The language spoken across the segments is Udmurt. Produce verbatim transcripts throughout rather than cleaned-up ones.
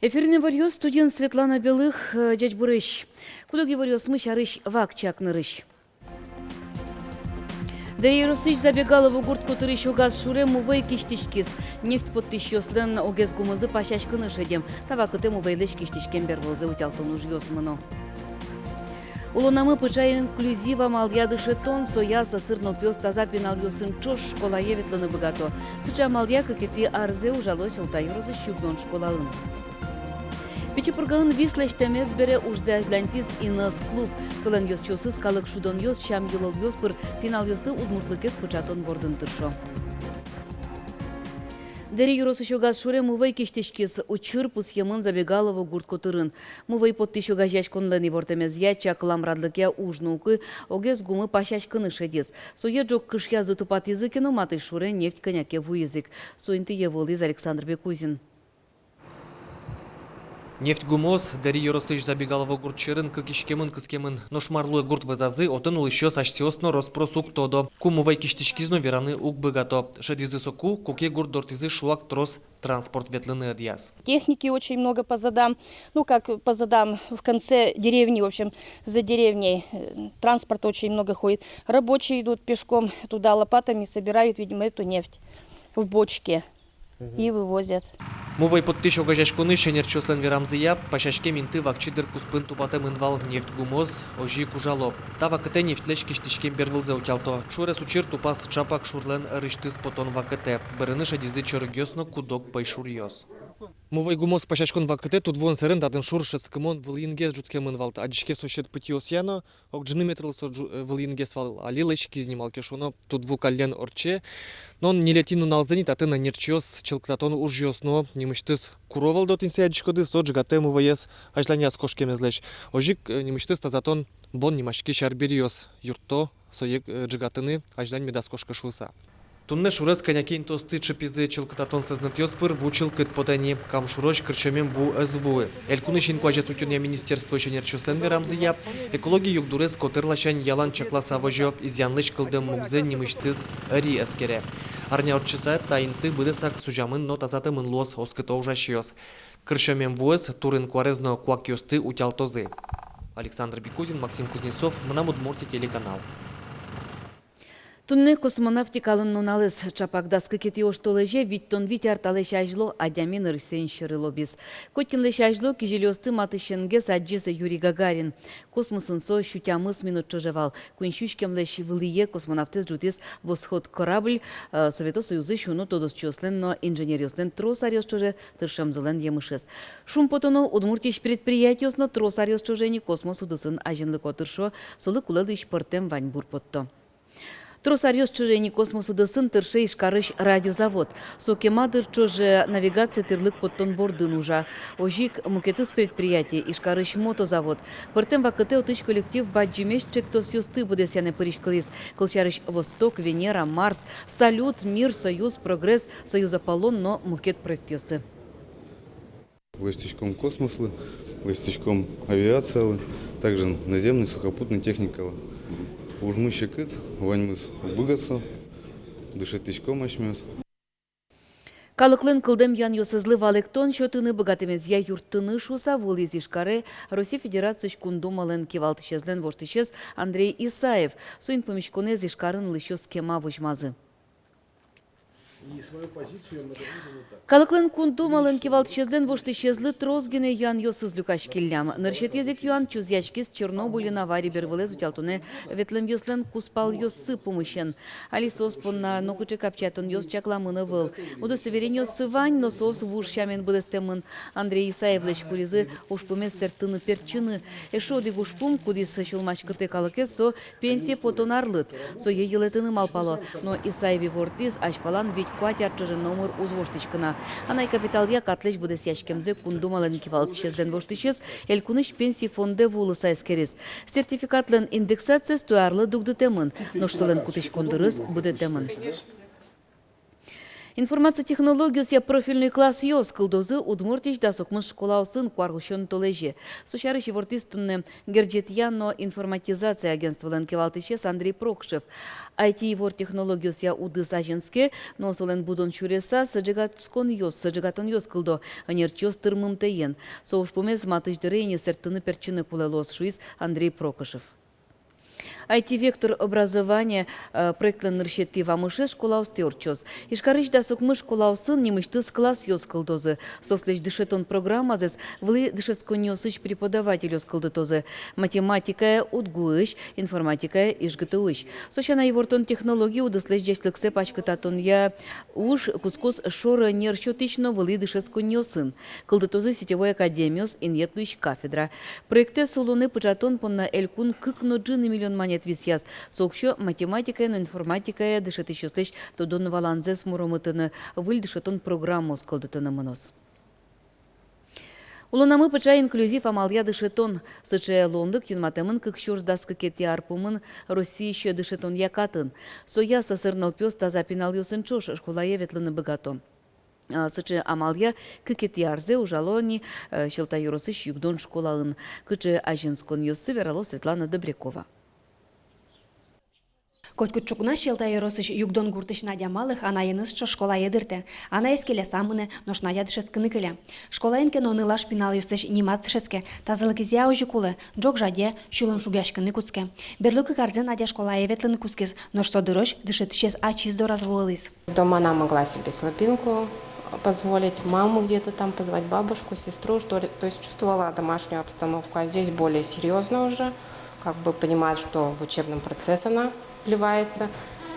Эфирын иворъёс, студиын Светлана Белых. Э, ӟечбуресь! Куд-ог иворъёсмы сярысь вакчияк нырысь. Дэри ёросысь Забегалово гурт котырысь огаз шуре мувӧй кисьтӥськиз. Нефть поттӥсьёслэн огез гумызы пасяськыны шедем. Та вакытэ мувӧйлэсь кисьтӥськем бервылзэ утялтон ужъёс мыно. Улонамы пыӵа инклюзив амалъя дышетон, соя сӧсыр нылпиос таза пиналъёсын ӵош школае ветлыны быгато. Сыӵе амалъя кыкетӥ арзэ ужало Сюмси ёросысь Сюгдон школаын. Пичи Пургаын вис лэсьтэмез бере ужзэ азьланьтӥз «Инэз» клуб. Солэн ёзчиосыз калык шудонъёс, сям-йылолъёс пыр пиналъёслы удмуртлыкез пыӵатон бордын тыршо. Дэри ёросысь огаз шуре мувӧй кисьтӥськиз. Учыр пусъемын Забегалово гурт котырын. Мувӧй поттӥсь огазеяськонлэн ивортэмезъя, чаклам радлыкъя уж нуыку, огез гумы пасяськыны шедиз. Сое ӝог кышъязы тупатӥзы ке но, матысь шуре нефть кӧня ке вуиз ик. Со интые вуылӥз Александр Бекузин. Нефть гумыос Дэри ёросысь Забегалово гурт сьӧрын кык иськемын кыскемын. Нош мар луэ гурт вӧзазы, отын улӥсьёс асьсэос но рос-прос уг тодо. Ку мувӧй кисьтӥськиз но, вераны уг быгато. Шедизы соку, куке гурт дортӥзы шуак трос транспорт ветлыны ӧдъяз. Техники очень много по задам. Ну, как по задам, в конце деревни, в общем, за деревней, э, транспорта очень много ходит. Рабочие идут пешком туда, лопатами собирают, видимо, эту нефть в бочке и вывозят. Мувӧй поттӥсь огазеяськонысь ӧнерчиослэн верамзыя, пасяськем инты вакчи дыр куспын тупатэмын вал. Нефть гумыос озьы ик ужало. Та вакытэ нефтьлэсь кисьтӥськем бервылзэ утялто. Шуэрес учыр тупаз ӵапак шурлэн ӧрысьтыз потон вакытэ. Бырыны шедизы чорыгъёс но куд-ог пӧйшуръёс. Мувӧй гумыос пасяськон вакытэ тудвуон сэрен татын шур шӧдскымон вылӥнгес ӝутскемын вал. Адӟиське сосед пытьыосъя но, ог ӝыны метрлы со ӝу-, э, вылӥнгес вал, алилэсь киз ни, малы ке шуоно тудву каллен ортче. Но ньылетӥ нуналзэ ни татын ӧнерчиос чылкытатон ужъёс нуо. Нимысьтыз куро вал, отын сое адӟиськоды, со ӝегатэ мувӧез азьланяз кошкемезлэсь. Озьы ик, э, нимысьтыз тазатон бон нимаськись арбериос юртто сое, э, ӝегатыны, азьлань медаз кошкы шуыса. Туннэ шурез кӧня ке интыосты чыпизы. Чылкытатон сӧзнэтъёс пыр ву чылкыт потэ ни. Кам шурозь кырсьӧмем ву ӧз вуы. Элькунысь инкуазез утёнъя министерствоысь ӧнерчиослэн верамзыя, экологи югдурез котыр ласянь ялан чакласа возё, изъянлэсь кылдэм мугзэ нимысьтыз ӧри эскере. Арня ортчыса та инты быдэсак сузямын но тазатэмын луоз, оскыто ужасьёс. Кырсьӧмем вуэз турын-куарез но куакъёсты утялтозы. Александр Бекузин, Максим Кузнецов, «Мынам Удмуртие» телеканал. Туннэ космонавтикалэн нуналэз. Ӵапак дас кыкетӥ оштолэзе, витьтон вить ар талэсь азьло, адями нырысен сьӧры лобиз. Котькинлэсь азьло кизилиосты матысенгес адӟиз Юрий Гагарин. Космосын со сю тямыс минут ӵоже вал. Куинь сю иськемлэсь вылӥе космонавтэз ӝутӥз «Восход» корабль, э, Совето Союзысь уно тодосчиослэн но инженеръёслэн трос аръёс ӵоже тыршемзылэн емышез. Шумпотоно, Удмуртиысь предприятиос но трос аръёс ӵоже ини космос удысын азинлыко тыршо, солы кулэ луись пӧртэм ваньбур потто. Трос аръёс ӵоже ини космос удысын тырше Ижкарысь радиозавод. Со кема дыр ӵоже навигация тӥрлык поттон бордын ужа. Озьы ик мукетыз предприятие, Ижкарысь мотозавод. Пӧртэм вакытэ отысь коллектив бадӟымесь ӵектосъёсты быдэсъяны пыриськылӥз. Кылсярысь, «Восток», «Венера», «Марс», «Салют», «Мир», «Союз», «Прогресс», «Союз Аполлон» но мукет проектъёсы. Лэсьтӥськом космослы, лэсьтӥськом авиациялы, также наземной, сухопутной техникалы. Ужмы секыт, ваньмыз уг быгатэ, дышетӥськом асьмеос. Калыклэн кылдэм юанъёсызлы валэктон сётыны, быгатэмезъя юрттыны шуыса вуылӥз Ижкаре Россия Федерациысь Кун Думалэн кивалтӥсезлэн воштӥсез Андрей Исаев. Соин пумиськонэз Ижкарын улӥсьёс кема возьмазы. Калыклэн Кун Думалэн кивалтӥсезлэн воштӥсезлы трос гинэ юанъёсыз люкаськиллям. Нырысетӥез ик юан чузъяськиз Чернобыльын авария бервылэз утялтонэ ветлэмъёслэн кузпалъёссы пумысен. Али соос понна нокыӵе капчиятонъёс чакламын ӧвӧл. Удостоверениоссы вань, но соос вуж сямен быдэстэмын. Андрей Исаевлэсь куризы ужпумез сэрттыны-пертчыны. Эшшо одӥг ужпум, кудӥз сюлмаськытэ калыкез, со пенсие потон арлыд. Сое йылэтыны малпало, но Исаев ивортӥз, азьпалан вить-куать ар ӵоже номыр уз воштӥськы на. Анай капиталъя катлэсь быдэсъяськемзэ Кун Думалэн кивалтӥсезлэн воштӥсез Элькунысь Пенси фондэ вуылыса эскериз. Сертификатлэн индексациез туэ арлы дугдытэмын, нош солэн кутӥськон дырыз будэтэмын. Информация технологиосъя профильной классъёс кылдозы Удмуртиысь дас укмыс школаосын куарусён толэзе. Со сярысь ивортӥз туннэ герӟетъя но информатизация агентстволэн кивалтӥсез Андрей Прокшев. Айти ивор технологиосъя удыс азинске, но солэн будон сюресаз ӝегатсконъёс, ӝегатонъёс кылдо, ӧнерчиос тырмымтэен. Со ужпумез матысь дыре ини сэрттыны-пертчыны кулэ луоз, шуиз Андрей Прокшев. Айти-вектор образования, э, проектлэн нырысетӥ вамышез школаостӥ ортчоз. Ижкарысь дас укмыс школаосын нимысьтыз классъёс кылдозы. Соослэсь дышетон программазэс вылӥ дышетсконниосысь преподавательёс кылдытозы. Математикая — УдГУысь, информатикая — ИжГТУысь. Со сяна, ивортон технология удыслэсь ӟечлыксэ паськытатонъя уж кутскоз шоро-нер сётӥсь но вылӥ дышетсконниосын. Кылдытозы сетевой академиос, инъет луись кафедра. Проектэз улонэ пыӵатон понна элькун кык но ӝыны миллион манет висъяз. Со уксё математикая но информатикая дышетӥсьёслэсь тодон-валанзэс муромытыны, выль дышетон программаос кылдытыны мыноз. Улонамы пыӵа инклюзив амалъя дышетон. Сыӵе луонлык юнматэмын кык сюрс дас кыкетӥ ар пумын Россиысь дышетонъя катын. Соя сӧсыр нылпиос таза пиналъёсын ӵош школае ветлыны быгато. А, сыӵе амалъя кыкетӥ арзэ ужало ни, э, Сьӧлта ёросысь Югдон школаын. Кыӵе азинсконъёссы, верало Светлана Добрякова. Котькуд ӵукна Сьӧлта ёросысь Югдон гуртысь Надя Малых анаеныз ӵош школае дыртэ. Анае келяса мынэ, нош Надя дышетскыны кыле. Школаын ке но нылаш пиналъёслэсь нимаз дышетске, тазалыкезъя озьы кулэ, ӝог жаде, сюлэм шугъяськыны кутске. Берло кык арзэ Надя школае ветлыны кутскиз, нош со дырозь дышетӥсез ачиз дораз вуылӥз. Дома она могла себе слабинку позволить, маму где-то там позвать, бабушку, сестру, что ли. То есть чувствовала домашнюю обстановку, а здесь более серьёзно уже, как бы понимает, что в учебном процессе она вливается,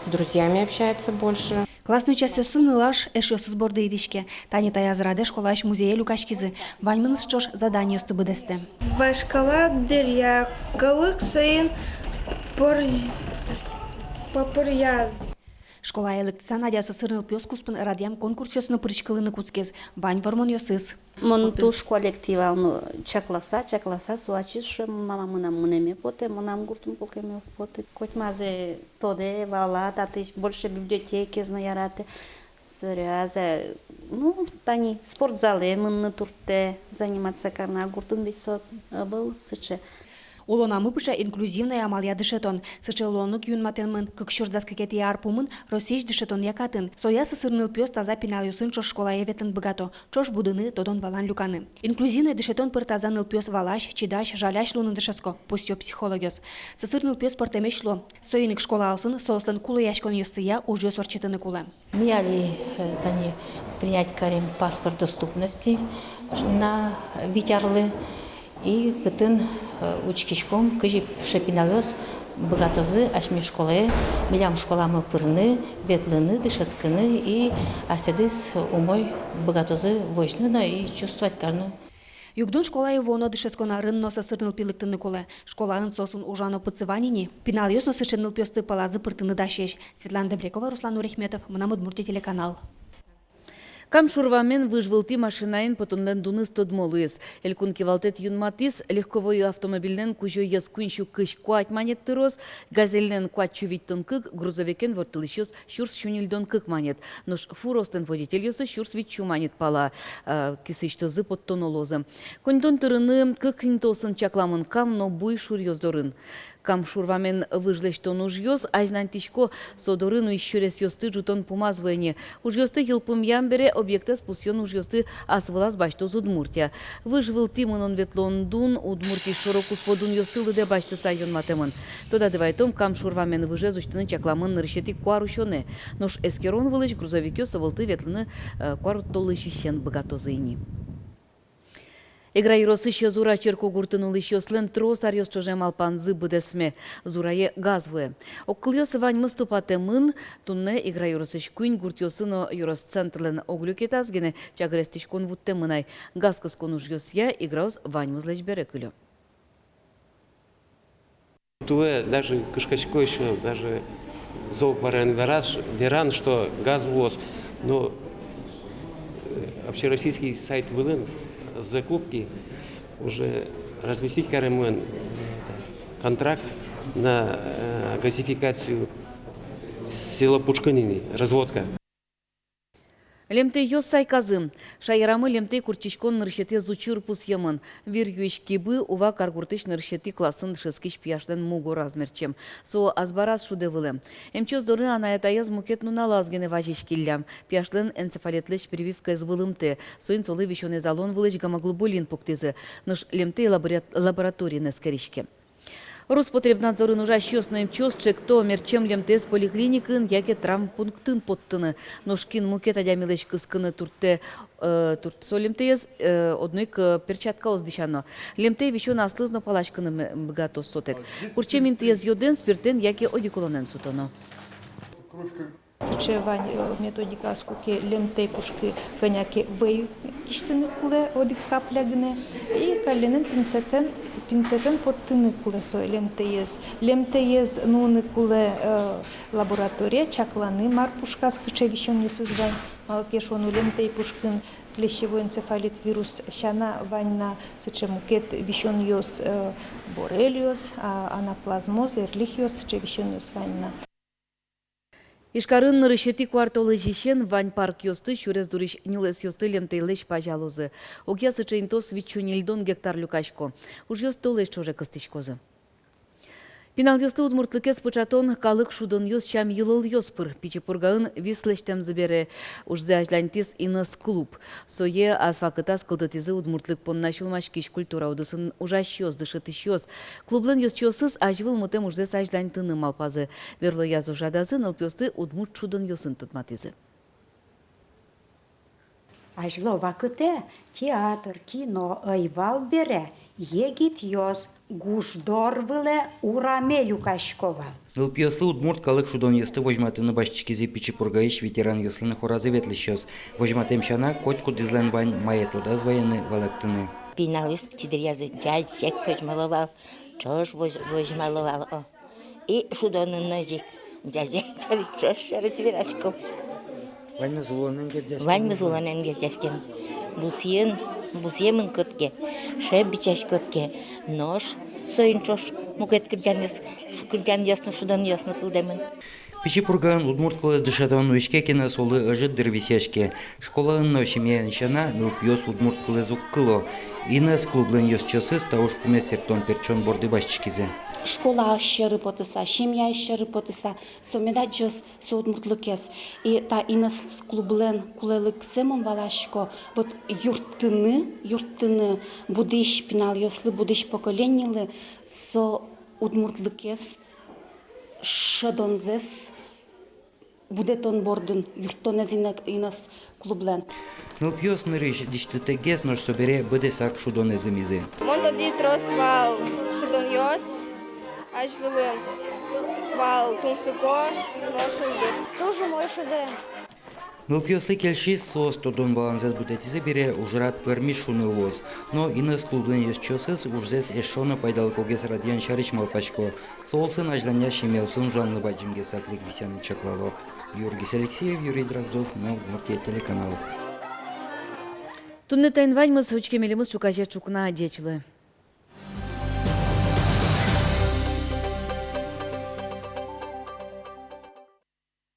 с друзьями общается больше. Классной часъёсы нылаш эшъёсыз борды итӥське. Тани таяз радэ школаысь музее люкаськизы, ваньмыныз ӵош заданиосты быдэстэ. Вашкала дыръя калык соин порз-, попыръяз. Школае лыктыса, Надя сӧсыр нылпиос куспын радъям конкурсъёсы но пыриськылыны кутскиз, вань вормонъёсыз. Мон туж коллективал но чакласа, чакласа, со ачиз шуэ: мама, мынам мынэме потэ, мынам гуртын пукеме уг поты. Котьмазэ тодэ, вала, татысь больше библиотекаез но яратэ. Сырязэ, ну, тани спортзалэ мыныны турттэ, заниматься карыны, а гуртын ведь со ӧвӧл сыӵе. Улонамы пыӵа инклюзивной амалъя дышетон. Сыӵе луонлык юнматэмын кык сюрс дас кыкетӥ ар пумын Россиысь дышетонъя катын. Соя сӧсыр нылпиос таза пиналъёсын ӵош школае ветлыны быгато, ӵош будыны, тодон-валан люканы. Инклюзивной дышетон пыр таза нылпиос валась, чидась, жалясь луыны дышетско, пусъё психологъёс. Сӧсыр нылпиос пӧртэмесь луо. Соин ик школаосын соослэн кулэяськонъёссыя ужъёс ортчытыны кулэ. Ми али, э, тани принять карим паспорт доступности на вить арлы. И кытын, э, учкиськом, кызьы сыӵе пиналъёс быгатозы асьме школае, милям школамы пырыны, ветлыны, дышетскыны и асьсэдыз умой быгатозы возьыны но и чувствовать карыны. Югдон школае вуоно дышетскон арын но сӧсыр нылпи лыктыны кулэ. Школаын соосын ужано пыдсы вань ини. Пиналъёс но сыӵе нылпиосты пӧлазы пыртыны дасесь. Светлана Добрякова, Руслан Нурихметов, «Мынам Удмуртие» телеканал. Кам шур вамен выж вылтӥ машинаен потонлэн дуныз тодмо луиз. Элькун кивалтэт юнматӥз: легковой автомобильлэн кузёез куинь сю кызь куать манет тыроз, газельлэн — куать сю витьтон кык, грузовикен ворттылӥсьёс — сюрс сю ньыльдон кык манет. Нош фураослэн водительёссы сюрс вить сю манет пала, э, кисыысьтызы поттоно луозы. Коньдон тырыны кык интыосын чакламын: Кам но Буй шуръёс дорын. Кам шур вамен выж лэсьтон ужъёс азьланьтӥсько. Со доры нуись сюресъёсты ӝутон пумаз вуэ ини. Ужъёсты йылпумъям бере объектэз пусъён ужъёсты ас вылаз басьтоз Удмуртия. Выж вылтӥ мынон-ветлон дун Удмуртиысь шоро-куспо дунъёсты лыдэ басьтыса юнматэмын. Тодады вайтом: Кам шур вамен выжез усьтыны чакламын нырысетӥ куарусёнэ. Нош эскерон вылысь грузовикъёс со вылтӥ ветлыны, э, куартолэзьысен быгатозы ини. Игра ёросысь Зура черкогуртын улӥсьёслэн трос аръёс ӵоже малпанзы быдэсме. Зурае газ вуэ. Огкылъёс ваньмыз тупатэмын. Туннэ Игра ёросысь куинь гуртъёсы но ёрос центрлэн ог люкетаз гинэ чагыр эстӥськон вуттэмын ай. Газ кыскон ужъёсъя Играос ваньмызлэсь бере кылё. Туэ даже кышкасько ещё, даже зол куарен вераз, веран, что газ вуоз. Но, э, общероссийский сайт вылын закупки уже разместить каремын, э, контракт на, э, газификацию села Пушкын ини, разводка. Лемтэйёс сайказы. Шаерамы лемтэй куртчиськон нырысетӥез учыр пусъемын. Вир юись кибы Ува каргуртысь нырысетӥ классын дышетскись пияшлэн мугораз мертчем. Со азбараз шудэ вылэм. Эмчиос доры анай-атаез мукет нуналаз гинэ вазиськиллям. Пияшлэн энцефалитлэсь прививкаез вылымтэ. Соин солы висёнэз алон вылысь гамма-глобулин пуктӥзы. Нош лемтэй лабора-, лабораториын эскериське. Роспотребнадзорын ужасьёс но эмчиос чекто мертчем лемтэез поликлиникын яке травмпунктын поттыны. Нош кин мукет адямилэсь кыскыны туртэ, э, туртсо лемтэез, э, одно ик, э, перчаткаос дӥсяно. Лемтэй висён аслыз но паласькыны ме-, быгатоз сотэк. Куртчем интыез йодэн, спиртэн яке одеколонэн сутоно. Сыӵе вань, э, методика, ас куке лемтэй пушкы кӧня ке вӧй кисьтыны кулэ, одӥг капля гинэ, и калленын пинцетэн, пинцетэн поттыны кулэ со лемтэез. Лемтэез нуыны кулэ, э, лабораторие, чакланы, мар пушказ, кыӵе висёнъёсыз вань. Малы ке шуоно, лемтэй пушкын клещевой энцефалит вирус сяна вань на, сыӵе мукет висёнъёс, э, боррелиоз, а, анаплазмоз, эрлихиоз, сыӵе висёнъёс вань на. Ижкарын нырысетӥ куартолэзьысен вань паркъёсты, сюрес дурысь нюлэсъёсты лемтэйлэсь пазялозы. Огъя сыӵе интыос витьсю ньыльдон гектар люкасько. Ужъёс толэзь ӵоже кыстӥськозы. Пиналъёслы удмуртлыкез пыӵатон калык шудонъёс сям-йылолъёс пыр. Пичи Пургаын вис лэсьтэмзы бере ужзэ азьланьтӥз «Инэс» клуб. Сое ас вакытаз кылдытӥзы удмуртлык понна сюлмаськись культура удысын ужасьёс, дышетӥсьёс. Клублэн ёзчиосыз азьвыл мытэм ужзэс азьланьтыны малпазы. Берлояз ужрадазы нылпиосты удмурт шудонъёсын тодматӥзы. Азьло вакытэ театр, кино ӧй вал бере, егитъёс гуждор вылэ, ураме люкасько вал. Нылпиослы удмурт калык шудонъёсты возьматыны басьтӥськизы Пичи Пургаысь ветеранъёслэн хоразы ветлӥсьёс. Возьматэм сяна, котькудӥзлэн вань мае тодаз вайыны, валэктыны. Пиналъёс пичи дыръязы ӟазег возьмало вал, ӵош воз-, возьмало вал, о. И шудонын но озьы ик. Ӟазег, ӟазег ӵош сярысь вераськом. Ваньмыз улонэн герӟаськем. Ваньмыз улонэн герӟаськем. Бусыен, бусыемын котьке, шеп бичась котьке. Нош соин ӵош мукет кырӟанъёс, кырӟанъёс но, шудонъёс но кылдэмын. Пичи Пургаын удмурт кылэз дышетон нуиське ке но, солы ӧжыт дыр висъяське. Школаын но, семьяын сяна, нылпиос удмурт кылэз уг кыло. «Инэс» клублэн ёзчиосыз та ужпумез сэрттон-пертчон борды басьтӥськизы. Школаысь сьӧры потыса, семьяысь сьӧры потыса, со мед адӟоз со удмуртлыкез. И та «Инэс» клублэн кулэлыксэ, мон валасько, вот юрттыны, юрттыны будӥсь пиналъёслы, будӥсь поколенилы со удмуртлыкез, шӧдонзэс будэтон бордын, юрттонэз «Инэ-, Инэс» клублэн. Нылпиос нырысь дӥсьтытэкгес, нош собере быдэсак шудонэз ымизы. Мон тодӥ трос вал шудонъёс, азьвылын вал тунсыко но шулдыр. Туж умой шудэ. Нылпиослы кельшиз, соос тодон-валанзэс будэтӥзы бере, ужрад пӧрмиз шуыны луоз. Но «Инэс» клублэн ёзчиосыз ужзэс эшшо но пайдалыкогес радъян сярысь малпасько. Со улсын азьланяз семьяосын ужанлы бадӟымгес саклык висъяны чаклало. Юргис Алексеев, Юрий Дроздов, «Моя Удмуртия» телеканал. Туннэ таин ваньмыз. Учке милемыз ӵуказе ӵукна. Ӟеч луэ.